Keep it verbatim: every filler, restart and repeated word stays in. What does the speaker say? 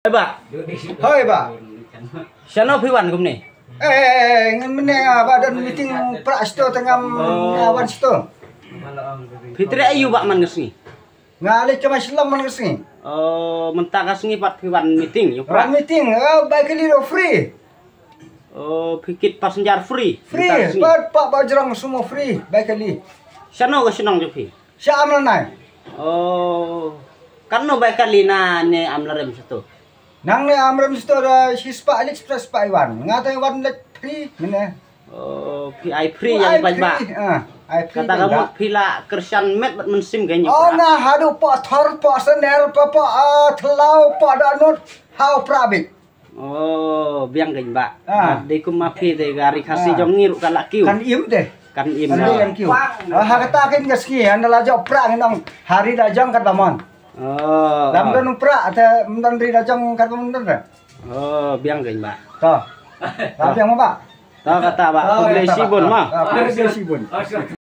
Hoi ba. Hoi ba. Shano phi wan kumne? Eh, ngan mynne nga ba don meeting pra sto tengam nga wan sto. Phi treh aïu ba man ka sngi? Nga leit ka Mashlam man ka sngi. Oh, mynta ka sngi pat phi wan meeting ïa u pra? Wan meeting, eh, bai kali lo free. Oh, phi kit passenger free. Free, pat pa ba jrong sumo free, bai kali. Shano ka shnong jong phi? Sha Amlanai. Oh, katno bai kali na ne Amlarem shato? Nang ne Amlarem shato da shispah leit, shispah wan. Nga te wan leit free mynne. Oh, phi ai free ïa ki paidbah. Ah, ai free. Kata ka mut phi la kyrshan met bad mynsiem kein ïa u pra. Oh, nga haduh pa thor, pa sener, pa, pa, ah, thlaw, pa dohnud, ha u pra beit. Oh, biang kein bah. Ah. Dei kum ma phi te ka ri Khasi jong ngi ruh ka la kiew. Kan im te. Kan im. Kan im kiew. Ah, ha kata kein ka sngi, ynda la jop pra ngi nang ha ri la jong kat ba mon. Oh. Lam don pra te, ym don ri la jong kat ba mon te. Oh, biang kein bah. To. Biang ma bah. To kata bah. Khublei shibun ma. Khublei shibun.